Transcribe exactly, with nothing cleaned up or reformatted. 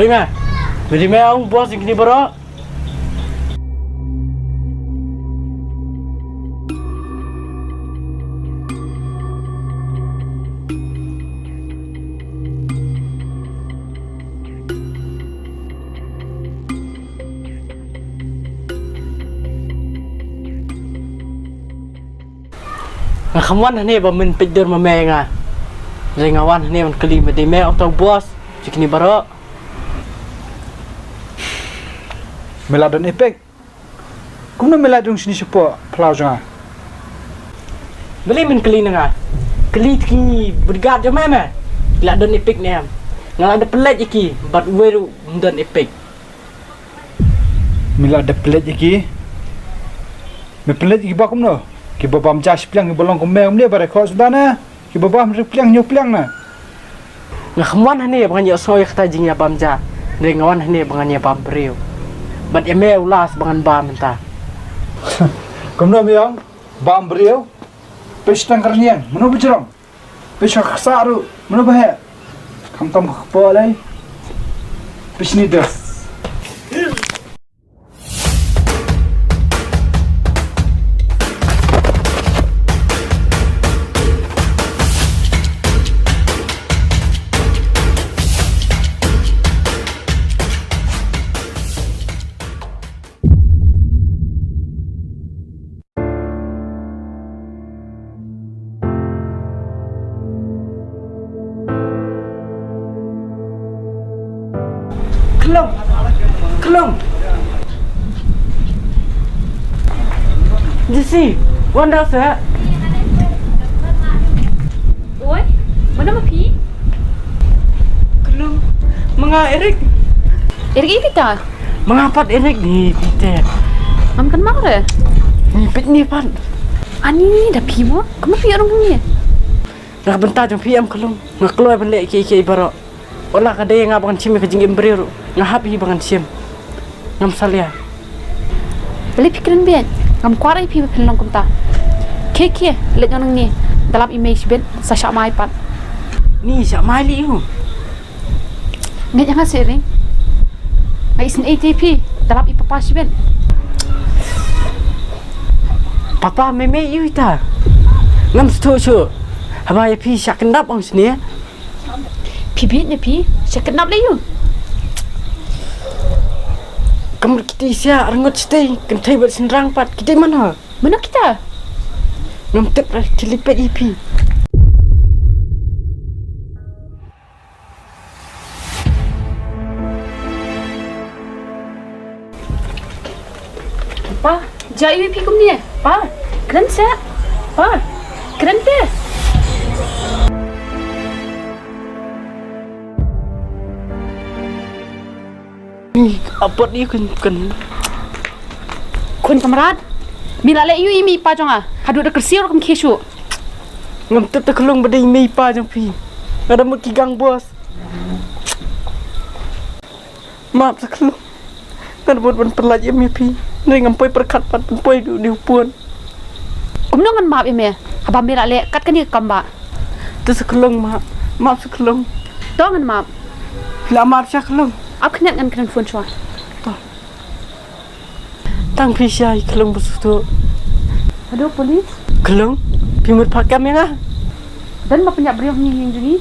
Nga, me dei me ong boss jong kine baroh. Nga kham wan hangne ba men peit dur ma me nga. Hynrei nga wan hangne ban kylli me dei me uto u boss jong kine baroh. Me la don epek. Kumno me la don shane shapoh phyllaw jong nga? Balei men kylli na nga? Kylli ki bodyguard jong me me. Ki la don epek ne em? Nga la da pynleit ïa ki bad uwei ruh um don epek. Me la da pynleit ïa ki? Me pynleit ïa ki ba kumno? Ki ba bam ja shi pliang, ki ba long kum me kumne ba dei khoh suda na. Ki ba bam hynriew pliang hynñiew pliang na. Nga kham wan hangne ba ngan ïohsngew ïa kata jingïa bam ja. Hynrei nga wan hangne ba ngan ïa bam briew. Bad ïa me u last ba ngan bam mynta. Kumno me ong? Bam briew? Peit sha tang ka rynïeng, mano ba jrong? Peit sha ka ksah ruh, mano ba heh? Khamtam ka kpoh lei. Peit shane de. Khlong. Khlong. Jesse, wan da seh. Oi, mano ma phi? Khlong. Ma nga Eric. Eric ïa kita? Ma nga pat Eric ni phi te. Ngam kynmaw re. Ni peit ni pat. Ani da phi mo? Kumno phi ïoh rung ni? Na ka bynta jong phi em Khlong. Nga kloi ban leh kiei kiei baroh. Wat la ka dei nga ba ngan shim ïa ka jingim briew ruh, nga hap hi ba ngan shim. Ngam salia. Balei phi kren bieit? Ngam kwah ïa phi ba phin long kumta. Khie khie, leit noh nangne. Da lap i mei shibit, sa shah mai pat. Ni shah mai lei ïa u. Ngeit ïa nga seh ring. Nga isynei te ïa phi, da lap i papa shibit. Papa, mei mei ïa u ita. Ngam sngewthuh shuh. Haba ïa phi shah khyndap ong shane. Phi bieit ne phi? Shah khyndap lei ïa u. Ka mut kiti sha arngut shatei, kynthei bad shynrang pat, kiti mano? Mano kita? Ngam tip re, ki leit peit ïa phi. Pa, jia ïa phi kumne. Pa, kren seh. Pa, kren te. Ni, apot ni khun, khun. Khun kamrat. Me la leh ïa u i mei i pa jong nga. Haduh da kyrsiew ruh kam khie shuh. Ngam tip te Khlong ba dei i mei i pa jong phi. Nga da mut ki gang boss. Map sa Khlong. Nga da mut ban pynlait ïa me phi. Hynrei ngam poi pyrkhat pat ban poi duh dei u pun. Kumno ngan map ïa me? Haba me la leh kat kane ka kam bah. Te sa Khlong map. Map sa Khlong. To ngan map. Phi la map sha Khlong. Ap khyndiat ngan kren phone shuwa. To. Tang phi shai Khlong ba sngewthuh. Hello, police. Khlong, phi mut phah kam ïa nga? Don ba pynïap briew ha ïing jong ngi.